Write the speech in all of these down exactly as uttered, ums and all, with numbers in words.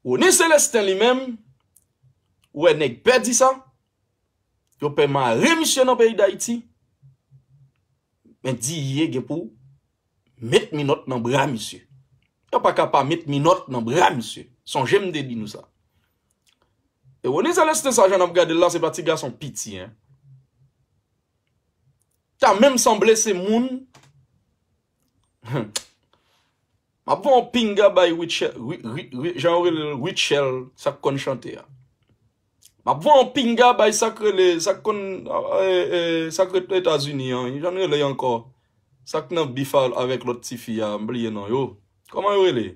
Rony Celestin li menm, ou wè nèg pè di sa, yo pè mare misye nan peyi Dayiti, men D E A gen pou met minòt nan bra misye. Yo pa ka pa met minòt nan bra misye. Sonje m te di nou sa. E Rony Celestin sa, jan n ap gade l la, se pa ti gason piti, en. Ta menm sanble se moun. M ap voye yon pinga bay Richel, Ri- Ri- Ri- jan yo rele l, Richel, sa k konn chante a. M ap voye yon pinga bay sa k rele, sa k konn, eh, eh, sa k rele Etazini an, jan rele ankò. Sa k nan bif a- avèk lòt tifi a, m bliye non yo. Kòman yo rele?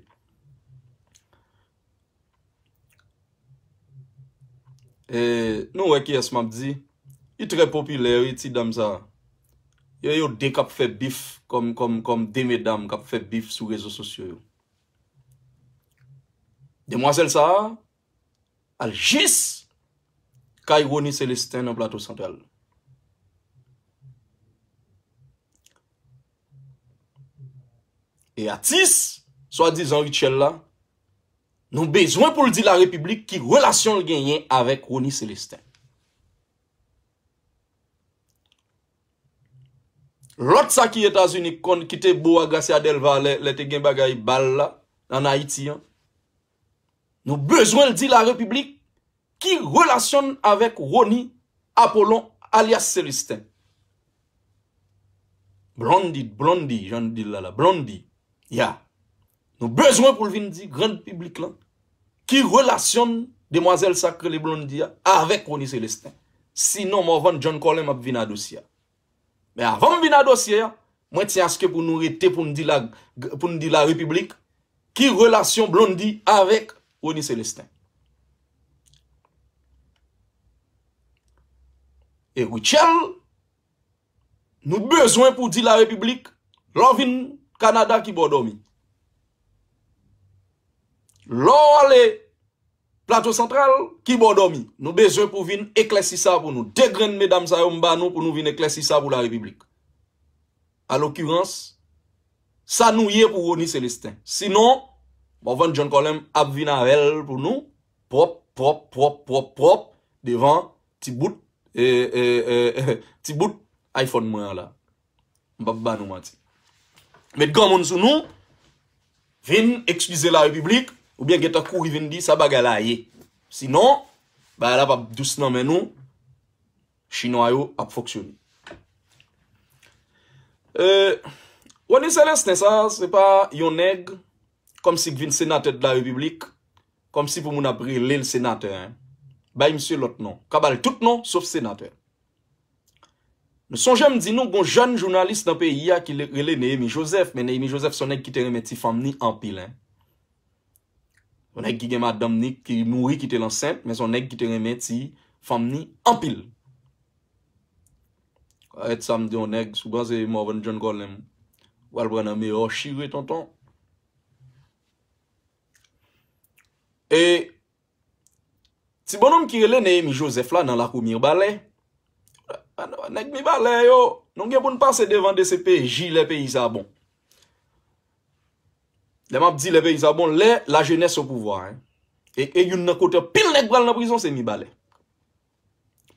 E, nou wè kiyès m ap di? Li trè popilè, wi, ti dam sa. Yo, yo de k ap fè bif kòm, kòm, kòm de medam k ap fè bif sou rezo sosyo yo. Demwazèl sa a al jis kay Rony Celestin nan Plato Santral. E atis, swadizan Richel la, nou bezwen pou l di larepiblik ki relasyon l genyen avèk Rony Celestin. Lòt sa ki Etazini konn, ki te bo a Gracia Delva lè, lè te gen bagay bal la, ann Ayiti an. Nou bezwen l di larepiblik ki relasyon n avèk Rony Apollon alyas Celestin. Blondy, Blondy, jan n di l la la, Blondy. Ya. Nou bezwen pou l vin di gran piblik lan ki relasyon demwazèl sa k rele Blondy a avèk Rony Celestin. Sinon, Morvan John Colem ap vin a dosye a. Men avan m vin a dosye a, mwen tyen aske pou nou rete pou n di la, pou n di larepiblik ki relasyon Blondy avèk Rony Celestin. E Richel, nou bezwen pou di larepiblik, lè w vin Kanada ki bò w dòmi. Lè w ale Plato Santral, ki bò w dòmi. Nou bezwen pou vin eklèsi sa pou nou. De grenn medam sa yo m ba nou pou nou vin eklèsi sa pou larepiblik. Alokirans, sa nou ye pou Rony Celestin. Sinon, Morvan John Colem ap vin avè l pou nou, pwòp, pwòp, pwòp, pwòp, pwòp, devan ti bout, e, e, e, ti bout iPhone mwen an la. M p ap ba nou manti. Met granmoun sou nou, vin eskize larepiblik, oubyen gentan kouri vin di sa bagay la ye. Sinon, bagay la p ap dous nan men nou, chinwa yo ap fonksyone. E, Rony Celestin sa, se pa yon nèg kòmsi k vin senatè de larepiblik, kòmsi pou moun ap rele l senatè, en. Bay misye lòt non. Ka ba l tout non, sof senatè. Nou sonje m di nou, gon jèn jounalis nan peyi a ki le- rele Néhémy Joseph, men Néhémy Joseph se yon nèg ki te renmen ti fanm ni anpil, en. Se yon nèg ki gen madanm ni ki mouri, kite l ansent, men se yon nèg ki te renmen ti fanm ni anpil. Arèt sa m di yon nèg, si w panse Morvan John Colem, w al pran nan meyò chire, tonton. E ti bonnonm ki rele Néhémy Joseph la nan lakou Mibalè. Nèg Mibalè yo, nou gen pou n pase devan D C P J lè peyi sa bon. Lè m ap di lè peyi sa bon, lè lajenès o pouvwa, en. E, e youn nan kote anpil nèg pral nan prizon, se Mibalè.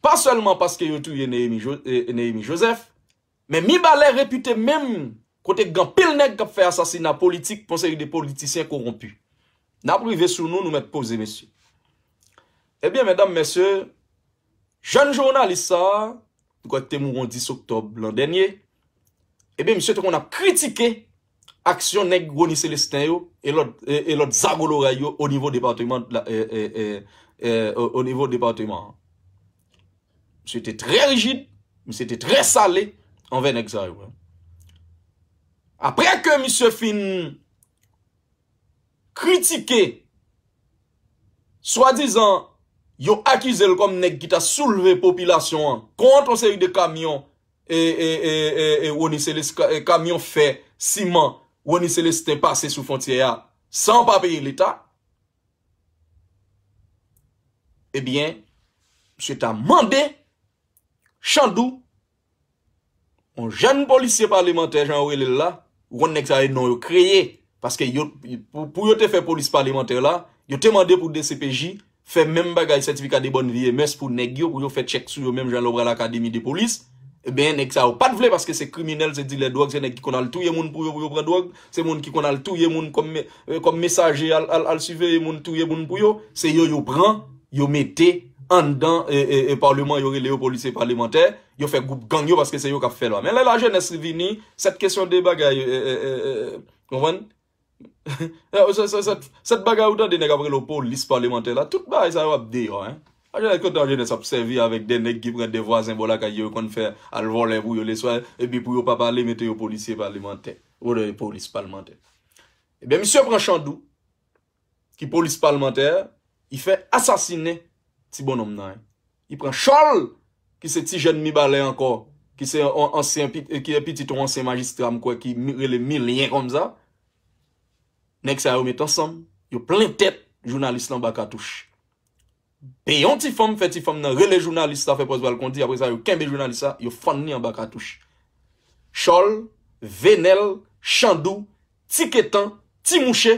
Pa sèlman paske yo touye Néhémy Jo- e, Néhémy Joseph, men Mibalè repite menm kote gen anpil nèg k ap fè asasina politik pou yon seri de politisyen kowonpi. N ap rive sou nou, nou mèt poze, mesye. Ebyen, medam, mesye, jèn jounalis sa a, m kwè ki te mouri yon dis oktòb lan dènye, ebyen, misye te konn ap kritike aksyon nèg Rony Celestin yo e lòt, e, e lòt zago loray yo o nivo depatman, la, e, e, e, e, o, o nivo depatman an. Misye te trè rijid, misye te trè sale anvè nèg sa yo. Apre ke misye fin kritike, swadizan, yo akize l kòm nèg ki ta soulve popilasyon an kont yon seri de kamyon, e, e, e, e, e Rony Celestin, ka- e kamyon fè, siman, Rony Celestin pase sou fwontyè a san pa peye Leta. Ebyen, misye ta mande Chandou, yon jèn polisye palemantè, jan yo rele l la, ou konn nèg sa yo non yo kreye, paske yo, pou, pou yo te fè polis palemantè la, Yo te mande pou D C P J fè menm bagay sètifika de bòn vi e mès pou nèg yo, pou yo fè tchèk sou yo menm jan lè w pral akademi de polis. Ebyen, nèg sa yo pa t vle paske se kriminèl, se dilè dwòg, se nèg ki konn al touye moun pou yo, pou yo pran dwòg, se moun ki konn al touye moun kòm, me- eh, kòm mesaje, al, al, al siveye moun, touye moun pou yo, se yo yo pran, yo mete anndan e, e, e palman, yo rele yo polisye palemantè, yo fè gwoup gang yo paske se yo k ap fè lwa. Men lè lajenès vini, sèt kesyon de bagay, e, e, e, e, konprann? Sèt, sèt, sèt, sèt bagay ou tande nèg ap rele w polis palemantè la, tout bagay sa yo ap deyò, en. Lajenès, kote lajenès ap sèvi avèk de nèg ki pran de vwazen bò lakay yo, yo konn fè al vòlè pou yo leswa, epi pou yo pa pale, mete yo polisye palemantè, ou de polis palmantè. Ebyen, misye pran Chandou, ki polis palmantè, li fè asasinen ti bonnonm nan, en. Li pran Chòl, ki se ti jèn Mibalè ankò, ki se on ansyen, pi- ki se pitit yon ansyen majistra, m kwè, ki mi- rele Milyen konsa. Nèg sa yo met ansanm, yo plen tèt jounalis lan anba katouch. Peye yon ti fanm, fè ti fanm nan rele jounalis la, fè pòz pral kondi, apre sa, yo kenbe jounalis la, yo fann li anba katouch. Chòl, Venèl, Chandou, Ti Ketan, Ti Mouche,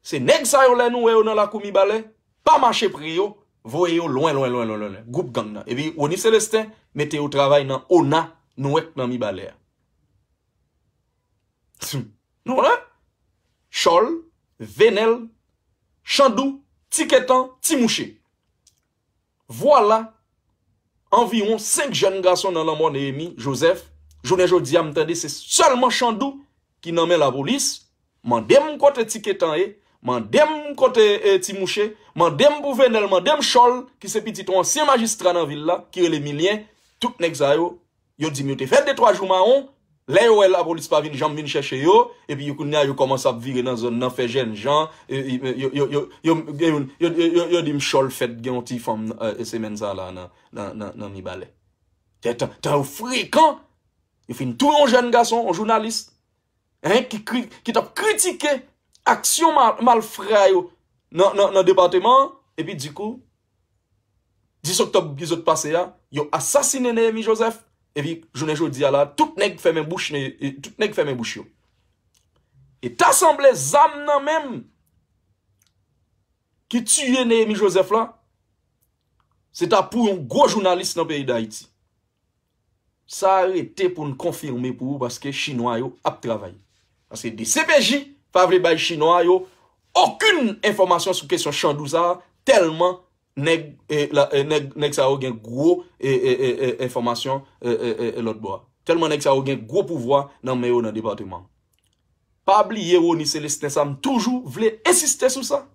se nèg sa yo lè nou wè yo nan lakou Mibalè, pa mache pre yo, voye yo lwen, lwen, lwen, lwen, lwen, lwen. Gwoup gang nan. Epi Rony Célestin mete yo travay nan ona, nou wè k nan Mibalè a. Nou wè? Chòl, Venèl, Chandou, Ti Ketan, Ti Mouche. Vwala, anviwon senk jèn gason nan lanmò Néhémy Joseph. Jounen jodi a, m tande se sèlman Chandou ki nan men lapolis. Mande m kote Ti Ketan ye, mande m kote, e, Ti Mouche, mande m pou Venèl, mande m Chòl, ki se pitit yon ansyen majistra nan vil la, ki rele Milyen. Tout nèg sa yo, yo di m yo te fè de twa jou mawon, lè yo wè lapolis pa vin janm vin chèche yo, epi yo kounye a yo kòmanse ap vire nan zòn nan, fè jènjan, e, e, yo, yo, yo, yo, gen youn, yo, yo, yo, yo di m Chòl fèt gen yon ti fanm, e, semèn sa la nan, nan, nan, nan Mibalè. Tan, tan, tan yo frekan, yo fin touye yon jèn gason, yon jounalis, en, ki kri, ki t ap kritike aksyon mal, malfra yo nan, nan, nan depatman an, epi dikou, dis oktòb ki sot pase a, yo asasinen Néhémy Joseph, epi jounen jodi a la, tout nèg fèmen bouch, e, tout nèg fèmen bouch yo. E ta sanble zam nan menm ki tiye Néhémy Joseph la, se ta pou yon gwo jounalis nan peyi Dayiti. Sa a rete pou n konfime pou ou paske chinwa yo ap travay. Paske D C P J pa vle bay chinwa yo okenn enfòmasyon sou kesyon Chandou sa a, tèlman nèg, e, la, e, nèg, nèg sa yo gen gwo, e, e, e, e, enfòmasyon, e, e, e, e, lòt bò a. Tèlman nèg sa yo gen gwo pouvwa nan men yo nan depatman an. Pa bliye Rony Célestin sa, m toujou vle ensiste sou sa.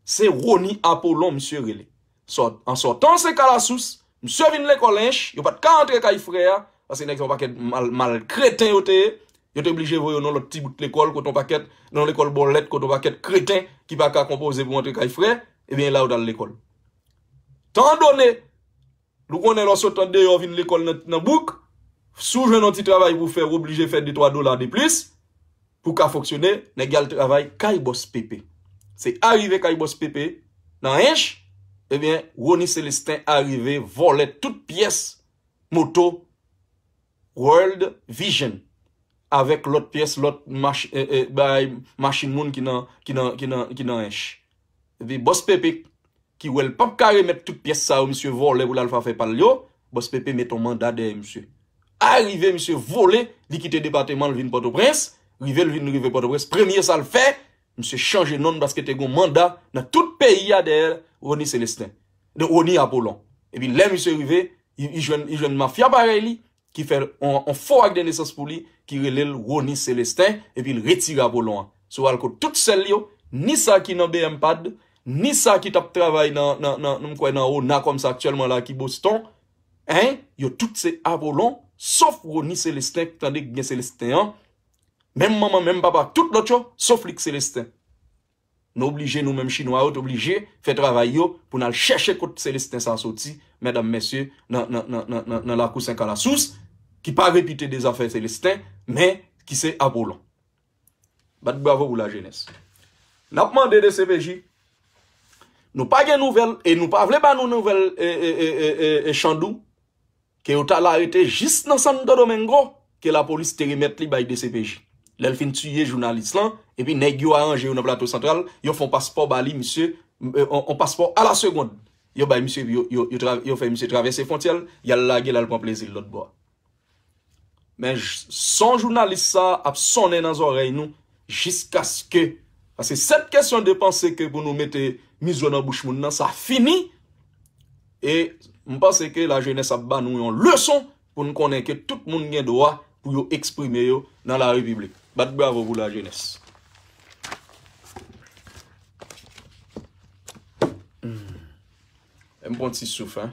Se Rony Apollon misye rele. Sòt, an sòtan se Kalasous, misye vin lekòl Ench, yo pa t ka antre kay frè a, paske nèg sa yon pakèt mal, malkreten yo te ye. Yo te oblije voye yo nan lòt ti bout lekòl, kote yon pakèt, nan lekòl bòlèt, kote yon pakèt kreten ki pa ka konpoze pou antre kay frè, ebyen la yo t al lekòl. Tan done, nou konnen lè w sot andeyò vin lekòl nan, nan bouk, si w jwenn yon ti travay pou w fè, w oblije fè de twa dola de plis pou w ka fonksyone, nèg y al travay kay bòs Pepe. Se arive kay bòs Pepe nan Ench, ebyen, Rony Célestin arive vòlè tout pyès moto World Vision avèk lòt pyès, lòt mach, e, e, bay machin moun ki nan, ki nan, ki nan, ki nan Ench. Epi bòs Pepe ki wè l p ap ka remèt tout pyès sa yo misye vòlè pou l al fè pa l yo, bòs Pepe met yon manda dèyè misye. Arive misye vole, li kite depatman l vin Pòtoprens, rive l vin rive Pòtoprens, premye sa l fè, misye chanje non l paske te gen yon manda nan tout peyi a dèyè Rony Célestin, de Rony Apollon. Epi lè misye rive, li, li jwenn, li jwenn mafya parèy li, ki fè on, on fo ak de nesans pou li, ki rele l Rony Célestin, epi l retire Apollon an. Si w al kot tout sèl yo, ni sa ki nan B M pad, ni sa ki t ap travay nan, nan, nan, nan, m kwè nan ona kòmsa aktyèlman la ki Boston, en, yo tout se Apollon, sof Rony Célestin, tande k gen Célestin an, menm manman, menm papa, tout lòt yo, sof li k Célestin. Nou oblije, nou menm chinwa yo t oblije fè travay yo pou n al chèche kot Célestin sa soti, medam, mesye, nan, nan, nan, nan, nan, nan lakou Sen Kalasous, ki pa repite de zafè Célestin, men ki se Apollon. Bat bravo pou lajenès. N ap mande D C P J, nou pa gen nouvèl, e nou pa vle ba nou nouvèl, e, e, e, e, e, e Chandou, ke yo t al arete jis nan Santo Domingo, ke lapolis te remèt li bay D C P J. Lè l fin tiye jounalis lan, epi nèg yo aranje yo nan Plato Santral, yo fè yon paspò ba li, misye m- e, on, on paspò a la segonn. Yo bay misye, yo, yo, yo, tra- yo fè misye travèse fwontyè l, y al lage l al pran plezi l lòt bò. Men j- son jounalis sa ap sonnen nan zòrèy nou jiskaske, paske cette question de penser que pou nou mete mizo nan bouch moun nan, sa fini. E m panse ke lajenès ap ba nou yon leson pou n konnen ke tout moun gen dwa pou yo eksprime yo nan la repiblik. Bat bravo pou lajenès. Hmm. M pran ti souf, hein.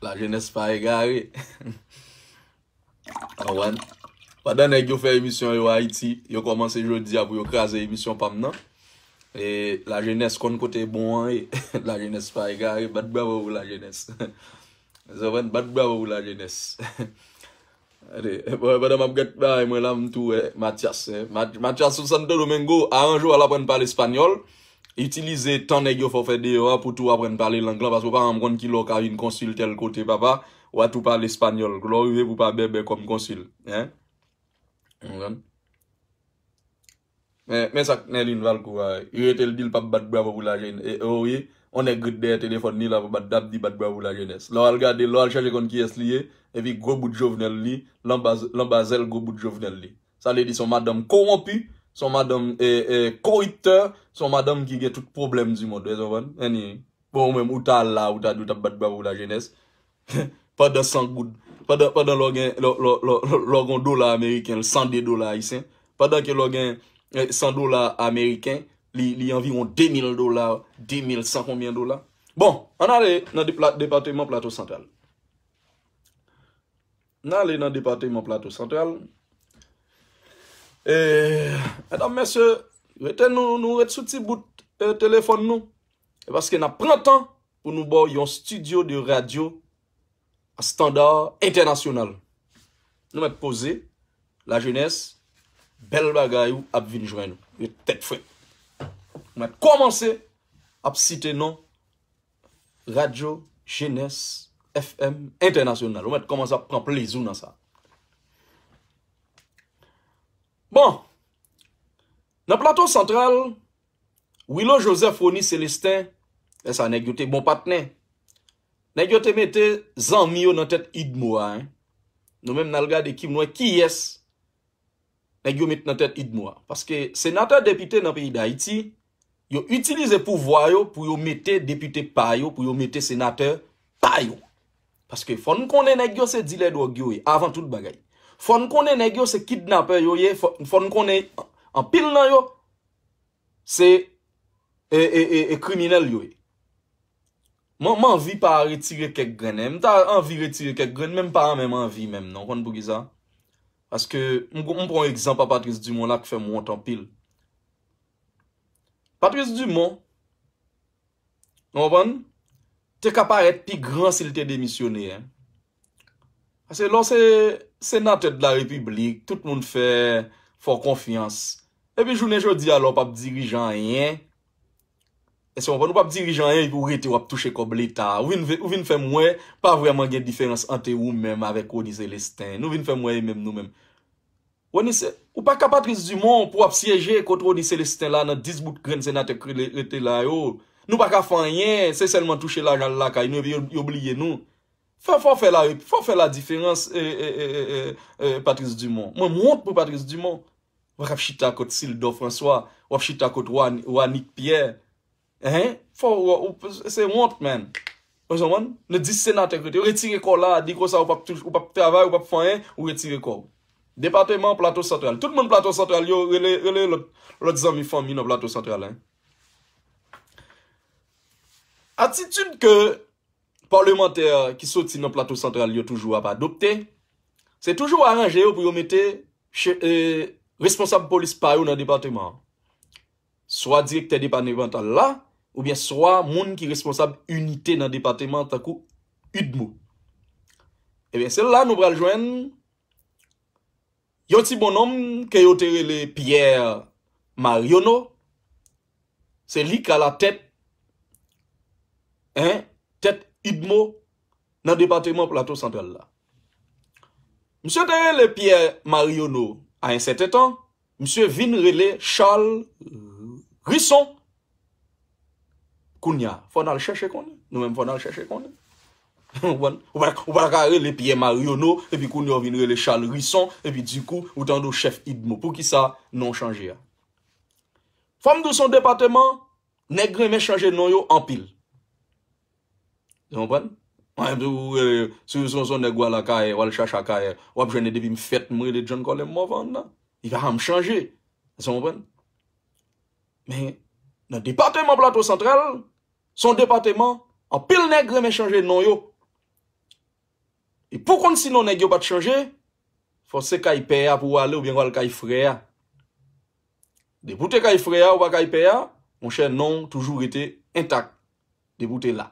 Lajenès pa egare. Konprann? Pandan nèg yo fè emisyon yo Ayiti, yo kòmanse jodi a pou yo kraze emisyon pa m nan. E lajenès konn kote bon an ye. Lajenès pa egare, bat bravo pou lajenès. Konprann? Bat bravo pou lajenès. Gade, pandan m ap gad bagay mwen la, m tou wè Mathias, eh. Mat- Mathias sou Santo Domingo, aranje w al aprann pale espanyòl. Itilize tan nèg yo fè w fè deyò a pou tou aprann pale lang lan, paske w pa janm konn ki lè w ka vin konsil tèl kote, papa. W a tou pale espanyòl. Lè w rive pou w pa bèbè kòm konsil, hein? Ou konprann? Men, men sa k Nerline Valcourt a, li rete l di l p ap bat bravo pou lajenès. E, o wi, on nèg ret dèyè telefòn li la pou bat, ap di bat bravo pou lajenès. Lè w al gade, lè w al chèche konn kiyès li ye, epi gwo bout Jovenel li, lanbaz, lanbazèl gwo bout Jovenel li. Sa vle di se yon madanm kowonpi, se yon madanm, e, e, koriptè, se yon madanm ki gen tout pwoblèm di mond. Ou konprann? Anyway. Bon, ou menm, ou ta al la, ou ta di w t ap bat bravo pou lajenès. Pandan san goud, pandan, pandan lè w gen, lè, lè, lè, lè w gen yon dola ameriken, san de dola ayisyen, pandan ke lè w gen, eh, san dola ameriken, li, li anviwon de mil dola, de mil san konbyen dola. Bon, ann ale nan depla- depatman Plato Santral. Ann ale nan depatman Plato Santral. Eh, medam, mesye, rete nou, nou ret sou ti bout, eh, telefòn nou. E paske n ap pran tan pou nou ba w yon studio de radyo a standard entènasyonal. Nou mèt poze, lajenès, bèl bagay ou ap vin jwenn ou. Ret tèt frèt. Nou mèt kòmanse ap site non Radyo Jenès F M Entènasyonal. Ou mèt kòmanse ap pran plezi w nan sa. Bon, nan Plato Santral, Willo Joseph, Rony Célestin, lè sa nèg yo te bon patnè. Nèg yo te mete zanmi yo nan tèt UDMO a, hein. Nou menm n al gade ki, nou wè kiyès nèg yo met nan tèt UDMO a. Paske senatè, depite nan peyi Dayiti, yo itilize pouvwa yo pou yo mete depite pa yo, pou yo mete senatè pa yo. Paske fò n konnen nèg yo se dilè dwòg yo ye, avan tout bagay. Fò n konnen nèg yo se kidnapè yo ye, fò, fò n konnen anpil nan yo se, e, e, e, e kriminèl yo ye. Mwen, m anvi pa retire kèk grenn, hein. M ta anvi retire kèk grenn, men m pa menm anvi menm, non. Konn poukisa? Paske m, m pran egzanp a Patrice Dumont la k fè m wont anpil. Patrice Dumont, ou konprann? Te ka parèt pi gran si l te demisyone, hein. Paske lè w se senatè de la repiblik, tout moun fè, fè w konfyans. Epi jounen jodi a, lè w p ap dirije anyen, èske w konprann, ou p ap dirije anyen epi w rete w ap touche kòb leta. Ou vin, ou vin fè m wè pa vrèman gen diferans ant ou menm avèk Rony Célestin. Nou vin fè m wè e menm nou menm. Rony, se, ou pa ka Patrice Dumont pou w ap syeje kot Rony Célestin la nan dis bout grenn senatè k rele- rete la yo. Nou pa ka fè anyen, se sèlman touche lajan al lakay nou epi yo, yo bliye nou. Fò, fò fè la, fò fè la diferans, e, e, e, e, e, e, Patrice Dumont. Mwen, m wont pou Patrice Dumont. W ap chita kot Sildor François, w ap chita kot Wa- Wanick Pierre. Hein? Fò, w, w, se wont, man. Ou konprann? Nou di senatè k rete. Retire kò w la, di konsa ou p ap touch- ou p ap travay, ou p ap fè anyen, ou retire kò w. Depatman Plato Santral. Tout moun Plato Santral yo, rele, rele lòt, lòt zanmi fanmi nan Plato Santral, hein. Atitid ke palmantè ki soti nan Plato Santral yo toujou ap adopte, se toujou aranje yo pou yo mete che- e, responsab polis pa yo nan depatman an. Swa direktè depatmantal la, oubyen swa moun ki responsab inite nan depatman an, tankou UDMO. Ebyen, se la nou pral jwenn yon ti bonnonm ke yo te rele Pierre Marionneau. Se li k alatèt, hein, tèt UDMO nan depatman Plato Santral la. Misye te rele Pierre Marionneau a yon sèten tan, misye vin rele Charles Risson. Kounye a, fò n al chèche konnen. Nou menm, fò n al chèche konnen. Ou pa, ou pa ka rele Pierre Marionneau, epi kounye a w vin rele Charles Risson, epi dikou, ou tande w chèf idmo. Poukisa non chanje a? Fò m di w se yon depatman, nèg renmen chanje non yo anpil. Ou konprann? Mwen, si w, si w se yon nèg w al Akayè, w al chache Akayè, w ap jwenn depi m fèt, m rele John Colem Morvan nan. Li pa janm chanje. Ou konprann? Men, nan depatman Plato Santral, se yon depatman, anpil nèg renmen chanje non yo. E pou konn si non nèg yo pa t chanje, fò se kay pè a pou w ale oubyen w al kay frè a. Depi w te kay frè a, ou pa kay pè a, monchè, non w toujou rete entak. Depi w te la.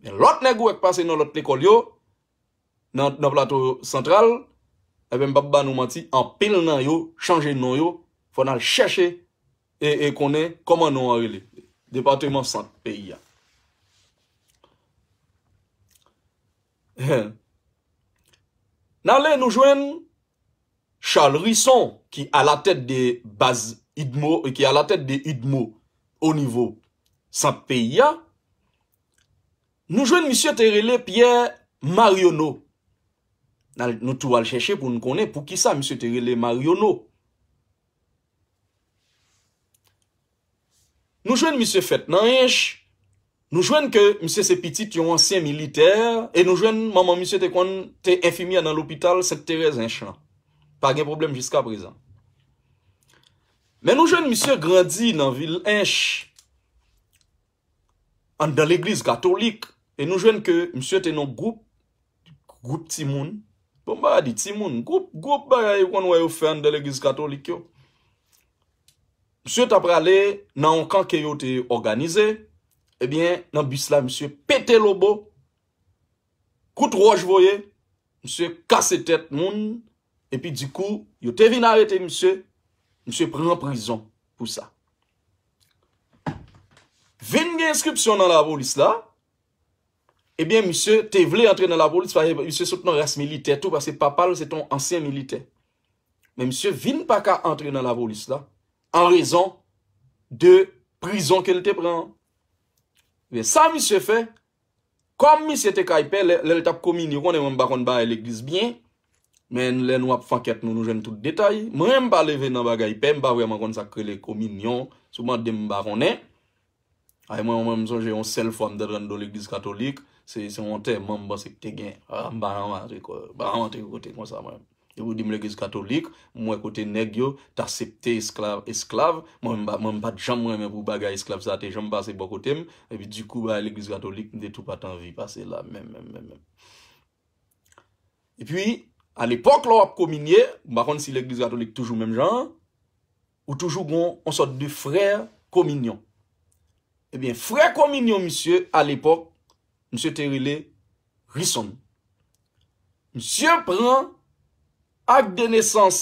Men lòt nèg ou wè k pase nan lòt lekòl yo, nan, nan Plato Santral, ebyen, m p ap ba nou manti, anpil nan yo chanje non yo, fò n al chèche e, e konnen kòman non an rele. Depatman Sant peyi a. N ale, nou jwenn Charles Risson, ki à la tête de baz idmo, ki à la tête de idmo o nivo sant peyi a, nou jwenn misye te rele Pierre Marionneau. N al, nou tou al chèche pou n konnen poukisa misye te rele Marionneau. Nou jwenn misye fèt nan Ench. Nou jwenn ke misye se pitit yon ansyen militè, e nou jwenn manman misye te konn te enfimyè nan lopital Sent Terèz Ench lan. Pa gen pwoblèm jiska prezan. Men nou jwenn misye grandi nan vil Ench, anndan legliz katolik, e nou jwenn ke misye te nan gwoup, gwoup timoun. Bon, m pa di timoun, gwoup, gwoup bagay ou konn wè yo fè anndan legliz katolik yo. Misye ta prale nan yon kan ke yo te òganize. Ebyen, nan bis la, misye pete lobo, kout wòch voye, misye kase tèt moun, epi dikou, yo te vin arete misye, misye pran prizon pou sa. Vin gen enskripsyon nan lapolis la, ebyen, misye te vle antre nan lapolis, paske misye sot nan ras militè tou, paske papa l se te yon ansyen militè. Men misye vin pa ka antre nan lapolis la, an rezon de prizon ke l te pran. Men sa misye fè, kòm misye te kay pè, lè, lè l t ap kominye, ou konnen mwen m pa konn bagay legliz byen, men lè nou ap fè ankèt nou, nou jwenn tout detay. Mwen menm m pa leve nan bagay pè, m pa vrèman konn sa k rele kominyon. Si w mande m, m pa konnen. Ay, mwen, mwen, m sonje yon sèl fwa m t antre anndan legliz katolik, se, se yon antèman m panse k te gen. Ah, m pa janm antre ko-, m pa janm antre kote konsa, mwen. E pou di m legliz katolik, m wè kote nèg yo t aksepte esklav, esklav. Mwen, m pa, mwen, m pa t janm renmen pou bagay esklav sa te janm pase bò kote m. Epi, dikou, bagay legliz katolik, m te tou pa t anvi pase la, menm, menm, menm, menm. Epi, alepòk, lè w ap kominye, m pa konn si legliz katolik toujou menm jan an, ou toujou gen yon sòt de frè kominyon. Ebyen, frè kominyon misye, alepòk, misye te rele Rison. Misye pran ak de nesans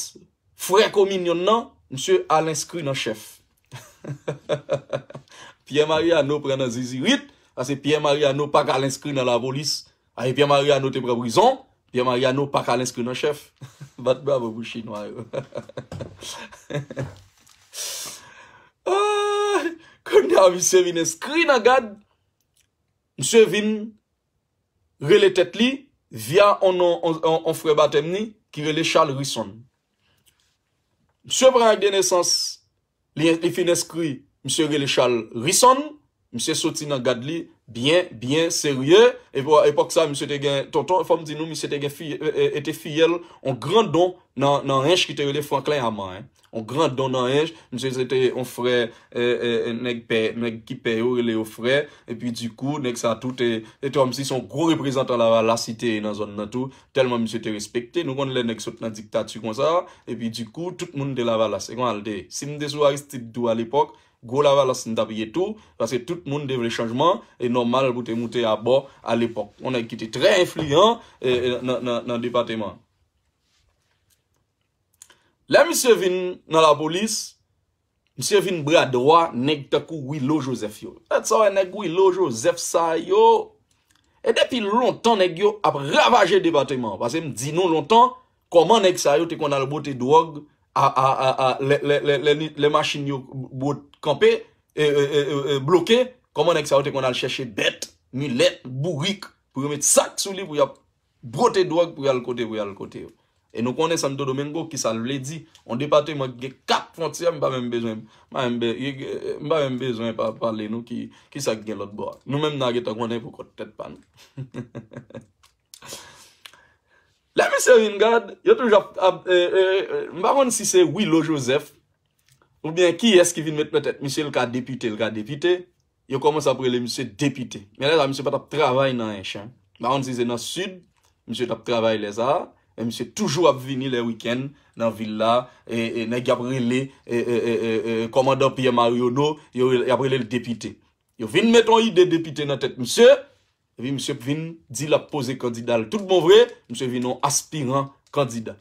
frè kominyon nan, misye al enskri nan chèf. Pierre Mariano pran nan zizirit, paske Pierre Mariano pa ka al enskri nan lapolis. Ay, Pierre Mariano te pran prizon, Pierre Mariano pa ka al enskri nan chèf. Bat bravo pou chinwa yo. Ah, kounye a, misye vin enskri nan gad, misye vin rele tèt li via on non, on, on, on frè batèm li ki rele Charles Rison. Misye pran ak de nesans, li, li fin enskri, misye rele Charles Rison, misye soti nan gad li byen, byen serye. Epi epòk sa, misye te gen tonton, fò m di nou, misye te gen fi, e, e, e te fiyèl, on grandon nan, nan Ench ki te rele Franklin Aman, en. On grandon nan Ench, misye se te on frè, e, e, e, nèg pè, nèg ki pè yo, rele yo frè. Epi dikou, nèg sa tou te, te kòmsi se on gwo reprezantan Lavalas li te ye nan zòn nan tou. Tèlman misye te respekte. Nou konn lè nèg sot nan diktati konsa, epi dikou, tout moun te Lavalas. Se konsa l te ye. Si m te sou Aristide tou alepòk, gwo Lavalas m t ap ye tou, paske tout moun te vle chanjman, e nòmal pou te moute abò alepòk. On nèg ki te trè enfliyan, e, e, nan, nan, nan depatman. Lè misye vin nan lapolis, misye vin bra dwa nèg tankou Willo Joseph yo. Tèt sa w wè nèg Willo Joseph sa yo. E depi lontan nèg yo ap ravaje depatman an. Paske m di nou lontan, kòman nèg sa yo te konn al bwote dwòg a, a, a, a, lè, lè, lè, lè, lè machin yo bwot kanpe, e, e, e, e, e, bloke, kòman nèg sa yo te konn al chèche bèt, milèt, bourik, pou yo met sak sou li, pou y ap bwote dwòg, pou y al kote, pou y al kote yo. E nou konnen Santo Domingo, ki sa l vle di, yon depatman ki gen kat fwontyè, m pa menm bezwen, m pa menm be-, m pa menm bezwen pa, pale nou ki, ki sa k gen lòt bò a. Nou menm n a gentan konnen pou kont tèt pa nou. Lè misye vin gad, yo toujou ap, ap, e, e, e, m pa konn si se Willo Joseph, oubyen kiyès ki vin met nan tèt misye, l ka depite, l ka depite. Yo kòmanse ap rele misye depite. Men lè sa, misye pa t ap travay nan Ench, en. M pa konn si se nan Sid, misye t ap travay lè sa a, men misye toujou ap vini lè wikenn nan vil la, e, e nèg y ap rele, e, e, e, e, e, kòmandan Pierre Marionneau, yo rele, y ap rele l depite. Yo vin met yon ide depite nan tèt misye, epi misye vin di l ap poze kandida l tout bon vre, misye vin yon aspiran kandida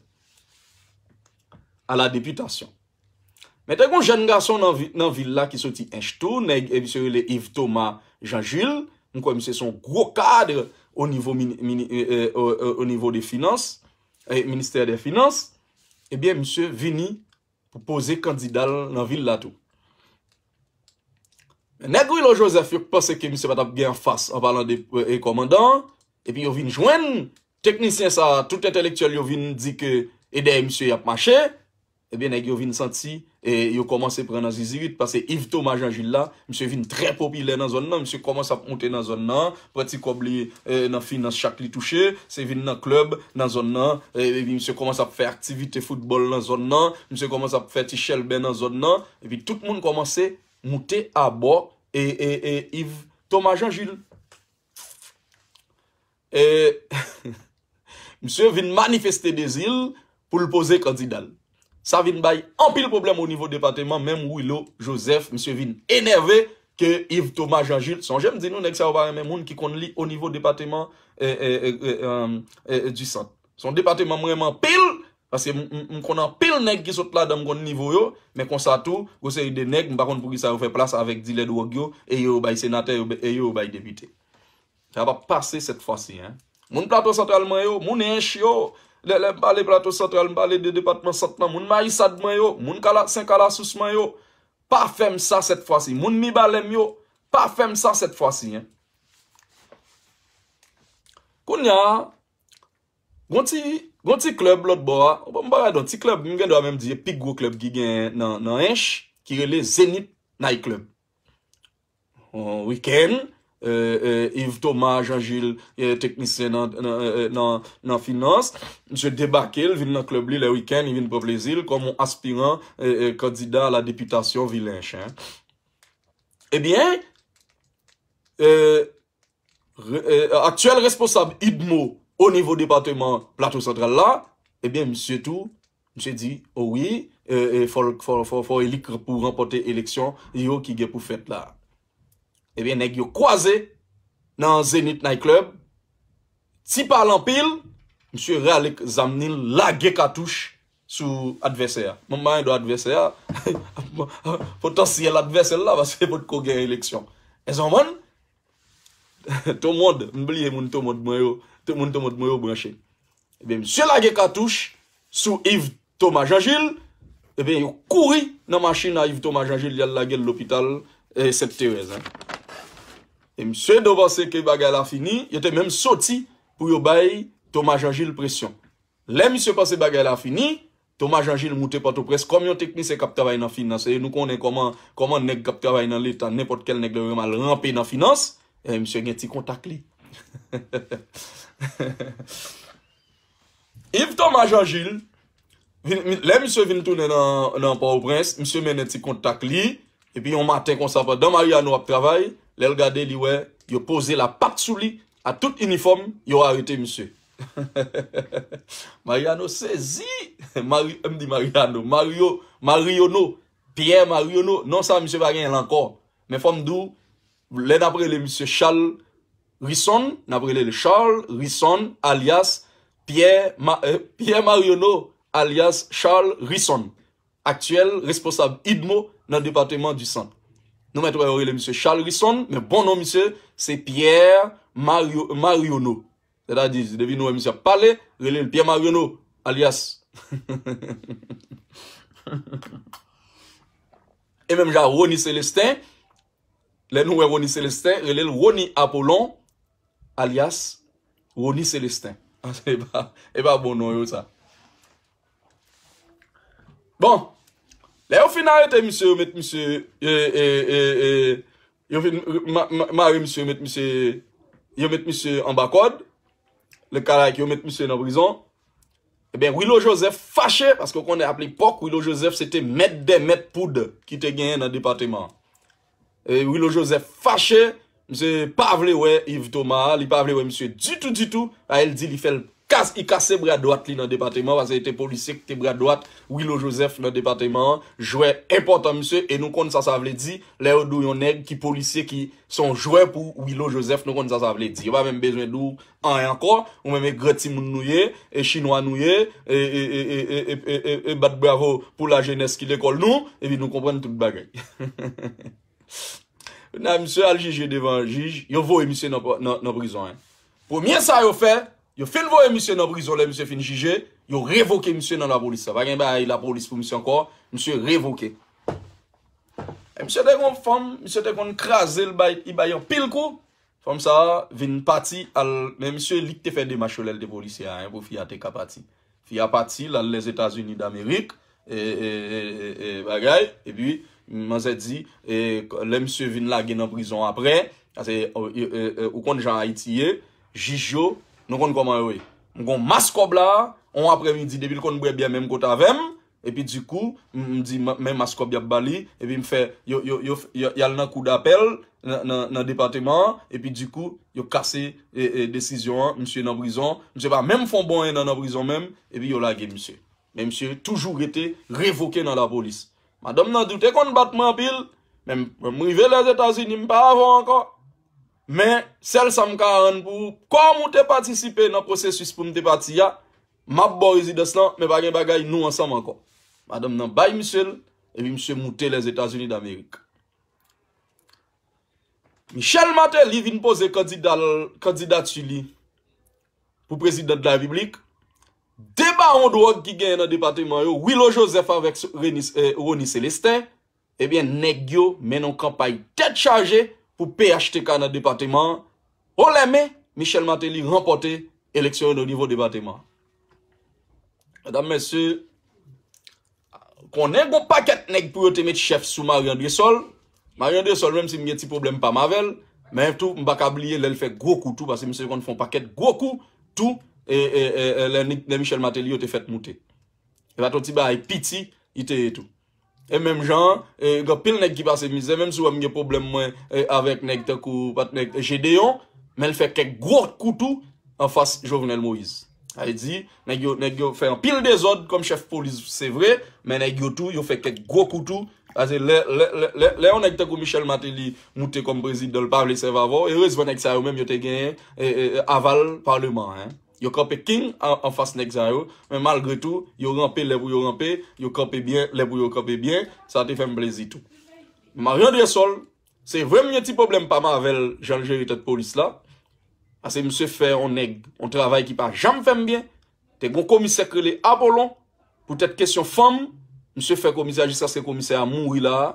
a la depitasyon. Men te gen yon jèn gason nan vi-, nan vil la ki soti Ench tou, nèg, e misye rele Yves Thomas Jean Jules. M kwè misye se yon gwo kad o nivo mini-, mini-, e, e, o, o, o nivo de finans, e, ministè de finans. Ebyen, misye vini pou poze kandida l nan vil la tou. Nèg Willo Joseph yo panse ke misye pa t ap gen anfas an palan de, e, kòmandan an, epi yo vin jwenn teknisyen sa a, tout entèlektyèl yo vin di ke e dèyè misye y ap mache, ebyen nèg yo vin santi, e yo kòmanse pran nan zizirit, paske Yves Thomas Jean Jules la, misye vin trè popilè nan zòn nan, misye kòmanse ap moute nan zòn nan, pran ti kòb li, e, nan finans chak li touche, se vin nan klèb nan zòn nan, e, epi misye kòmanse ap fè aktivite foutbòl nan zòn nan, misye kòmanse ap fè ti chèlbè nan zòn nan, epi tout moun kòmanse moute abò, e, e, e, Yves Thomas Jean Jules. E, misye vin manifeste dezi l pou l poze kandida l. Sa vin bay anpil pwoblèm o nivo depatman, menm Willo Joseph, misye vin enève ke Yves Thomas Jean Jules. Sonje m di nou, nèg sa yo pa renmen moun ki konn li o nivo depatman, e, e, e, e, e, e, e, di Sant. Se yon depatman m renmen anpil, paske m, m, m konn anpil nèg ki sot ladan, m konn nivo yo, men konsa tou, gwo seri de nèg, m pa konn poukisa yo fè plas avèk dilè dwòg yo, e yo bay senatè, yo, e yo bay depite. Sa p ap pase sèt fwa si, en. Moun Plato Santral mwen yo, moun Ench yo, lè, lè m pale Plato Santral, m pale de depatman Sant lan, moun Mayisad mwen yo, moun Kala-, Sen Kalasous mwen yo, pa fè m sa sèt fwa si. Moun Mibalè m yo, pa fè m sa sèt fwa si, en. Kounye a, gon ti, gon ti klèb lòt bò a, m pa gade yon ti klèb, m gen dwa menm di e pi gwo klèb ki gen nan, nan Ench, ki rele Zenith Night Club. On wikenn, e, e, Yves Thomas Jean Jules, e, teknisyen nan, nan, e, e, nan, nan finans, misye debake, l vin nan klèb li lè wikenn, li vin pran plezi l kòm yon aspiran, e, e, kandida a la depitasyon vil Ench, en. Ebyen, e, re-, e, aktyèl responsab idmo o nivo depatman Plato Santral la, ebyen, misye tou, misye di, o wi, e, e, fò, fò, fò, fò Elik pou ranpòte eleksyon yo ki gen pou fèt la. Ebyen, nèg yo kwaze nan Zenith Night Club, ti pale anpil, misye rale zam ni l, lage katouch sou advèsè a. Mwen pa gen dwa advèsè a, potansyèl advèsè l la, paske potko gen eleksyon. Èske w konprann? Tomond, m bliye moun Tomond mwen yo, tout moun Tomond mwen yo branche. Ebyen, misye lage katouch sou Yves Thomas Jean Jules, ebyen, yo kouri nan machin a Yves Thomas Jean Jules, y al lage l lopital, e, Sent Terèz, en. E misye do panse ke bagay la fini, yo te menm soti pou yo bay Thomas Jean Jules presyon. Lè misye panse bagay la fini, Thomas Jean Jules moute Pòtoprens kòm yon teknisyen k ap travay nan finans. E nou konnen kòman, kòman nèg k ap travay nan Leta, nenpòt kèl nèg lè yo renmen al ranpe nan finans, e misye gen ti kontak li. Yves Thomas Jean Jules, vin, vin, lè misye vin tounen nan, nan Pòtoprens, misye mennen ti kontak li, epi yon maten konsa, pandan Mariano ap travay, lè l gade, li wè yo poze lapat sou li, a tout inifòm, yo arete misye. Mariano sezi. Mari-, m di Mariano, Mario, Mariono, Pierre Mariono. Non sa, misye pa genyen l ankò. Men fò m di w, lè n ap rele misye Charles Risson, n ap rele l Charles Risson, alyas Pierre Ma-, e, Pierre Mariono, alyas Charles Risson, aktyèl responsab idmo nan depatman di Sant. Nou mèt wè yo rele misye Charles Risson, men bon non misye, se Pierre Mario-, Mariono. Sètadi, depi nou wè misye ap pale, rele l Pierre Mariono. alyas. E menm jan Rony Célestin, lè nou wè Rony Célestin, rele l Rony Apollon, alyas Rony Célestin. Ah, se pa, e pa bon non yo sa. Bon, lè yo fin arete misye, yo met misye, e, e, e, e, yo fin ma- ma- mare misye, yo met misye, yo met misye anba kòd, le kalak yo met misye nan prizon. Ebyen, Willo Joseph fache, paske w konnen ap lepòk, Willo Joseph se te mèt dè mèt poud ki te genyen nan depatman an. E Willo Joseph fache, misye pa vle wè Yves Thomas, li pa vle wè misye ditou, ditou. A, el di li fè l kas, li kase bra dwat li nan depatman, paske li te polisye ki te bra dwat Willo Joseph nan depatman an, jwè enpòtan misye, e nou konn sa sa vle di, lè yo di w yon nèg ki polisye ki se yon jwè pou Willo Joseph, nou konn sa sa vle di. Yo pa menm bezwen di w anyen ankò, ou menm e gran timoun nou ye, e chinwa nou ye, e, e, e, e, e, e, e, e bat bravo pou lajenès ki lekòl nou, epi nou konprann tout bagay. Nan misye al jije devan jij, yo voye misye nan, nan, nan prizon, en. Premye sa yo fè, yo fin voye misye nan prizon, lè misye fin jije, yo revoke misye nan lapolis la. Pa gen bagay lapolis pou misye ankò, misye revoke. E misye te gon fanm, misye te konn kraze l, bay, li bay anpil kou. Fanm sa a vin pati al, men misye li k te fè demach yo lè l te polisye a, en, pou fi a te ka pati. Fi a pati, l al Lèzetazini Damerik, e, e, e, e, e, bagay, epi manzè di, e, lè misye vin lage nan prizon apre, paske, e, e, e, e, ou konn jan Ayiti ye, jij yo, nou konn kòman yo ye. M gon mas kòb la, on aprèmidi, depi l konn bwè byè menm kote avè m, epi dikou, m, m di, m, men mas kòb y ap ba li, epi m fè, yo, yo, yo, yo, y al nan kou dapèl, nan, nan, nan depatman an, epi dikou, yo kase, e, e, desizyon an, misye nan prizon, misye pa menm fè on bon en an nan prizon menm, epi yo lage misye. Men misye toujou rete revoke nan lapolis. Madanm nan di w te konn bat mwen anpil, men m, m rive Lèzetazini, m pa avè w ankò. Men, sèl sa m ka rann pou ou, kòm ou te patisipe nan pwosesis pou m te pati a, m ap ba w rezidans lan, men pa gen bagay, nou ansanm ankò. Madanm nan bay misye l, epi misye moute Lèzetazini Damerik. Michel Martelly vin poze kandida l, kandidati li pou prezidan de la repiblik. De bawon dwòg ki genyen nan depatman yo, Willo Joseph avèk Reni, eh, Rony Célestin, ebyen, nèg yo mennen yon kanpay tèt chaje pou P H T K nan depatman an, o lè men Michel Martelly ranpòte eleksyon yo nan nivo depatman an. Medam, mesye, konnen gon pakèt nèg pou yo te met chèf sou Marie Andrésol. Marie Andrésol, menm si m gen ti pwoblèm pa m avè l, men tou, m pa ka bliye lè l fè gwo kou tou, paske misye konn fè yon pakèt gwo kou tou, e, e, e, e, lè, lè Michel Martelly yo te fèt moute. E pa t yon ti bagay piti, li te ye tou. E menm jan, e, gen anpil nèg ki pase mizè, menm si w wè m gen pwoblèm mwen, e, avèk nèg tankou patnè Gédéon, men l fè kèk gwo kou tou anfas Jovenel Moïse. Sa vle di, nèg yo, nèg yo fè anpil dezòd kòm chèf polis, se vre, men nèg yo tou, yo fè kèk gwo kou tou. Paske lè, lè, lè, lè, lè yon nèg tankou Michel Martelly moute kòm prezidan, l pa vle sèvi avè w, erezman nèg sa yo menm yo te genyen, e, e, e, aval paleman an, en. Yo kanpe king an, anfas nèg sa yo, men malgre tou, yo ranpe lè pou yo ranpe, yo kanpe byen lè pou yo kanpe byen, sa te fè m plezi tou. Marie Andrésol, se vre m gen ti pwoblèm pa m avè l, jan l jere tèt polis la, paske misye fè yon nèg, yon travay ki pa janm fè m byen, te gon komisè k rele Apollon, poutèt kesyon fanm, misye fè komisè a jiskaske komisè a mouri la a,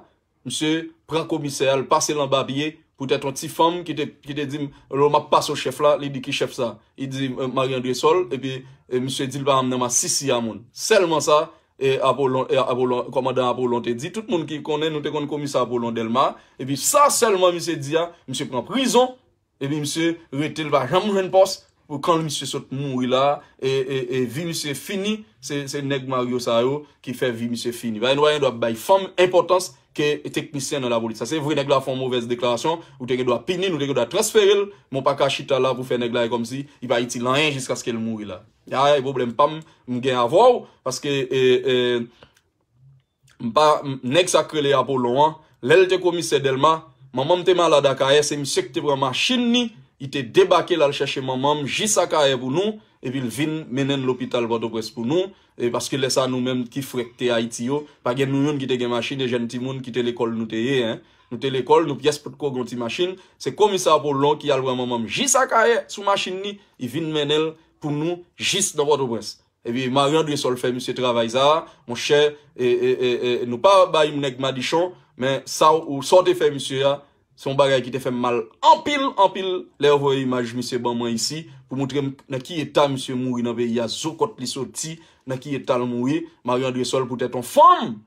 misye pran komisè a, l pase l anba pye, poutèt yon ti fanm ki te, ki te di m, lè m ap pase w chèf la, li di ki chèf sa? Li di, e, Marie Andrésol, epi, e, misye di l pa janm nan masisi a moun. Sèlman sa, e, Apollon, e, Apollon, kòmandan Apollon te di, tout moun ki konnen, nou te konn komisè Apollon Dèlma, epi sa sèlman misye di a, misye pran prizon, epi misye rete, l pa janm jwenn pòs, pou kan misye sot mouri la, e, e, e vi misye fini, se, se nèg Mario sa yo ki fè vi misye fini. Paske nou pa gen dwa bay fanm enpòtans ke teknisyen nan lapolis. Sa se vre, nèg la fè yon movèz deklarasyon, ou te gen dwa pini l, ou te gen dwa transfere l, men w pa ka chita la pou fè nèg la e kòmsi li pa itil anyen jiskaske l mouri la. A, e pwoblèm pa m, m gen avè w, paske, e, e, M pa, m, nèg sa k rele Apollon an, lè l te komisè Dèlma, manman m te malad Akayè, se misye ki te pran machin li, li te debake l al chèche manman m jis Akayè pou nou, epi l vin mennen n lopital Pòtoprens pou nou, e paske lè sa nou menm ki frè k te Ayiti yo, pa gen nou youn ki te gen machin, e jèn timoun ki te lekòl nou te ye, en. Nou te lekòl, nou pyès potko gen yon ti machin, se komisè Apollon ki al pran manman m jis Akayè sou machin li, li vin mennen l pou nou jis nan Pòtoprens. Epi Marie André Sol fè misye travay sa, monchè, e, e, e, e, nou pa bay nèg madichon, men sa ou sa w te fè misye a, se yon bagay ki te fè m mal anpil, anpil, lè yo voye imaj misye ban mwen isi, pou montre m nan ki eta misye mouri nan peyi a, zo kòt li soti, nan ki eta l mouri, Marie André Sol poutèt yon fanm,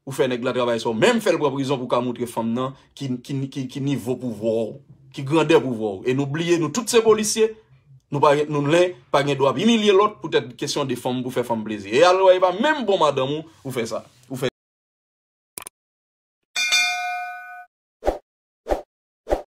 ou fè nèg la travay sa w, menm fè l pran prizon pou w ka montre fanm nan ki, ki, ki, ki nivo pouvwa w, ki grandè pouvwa w. E nou bliye, nou tout se polisye, nou pa, nou len pa gen dwa imilye lòt poutèt kesyon de fanm pou fè fanm plezi. E alò, e pa menm bon madanm ou, ou fè sa.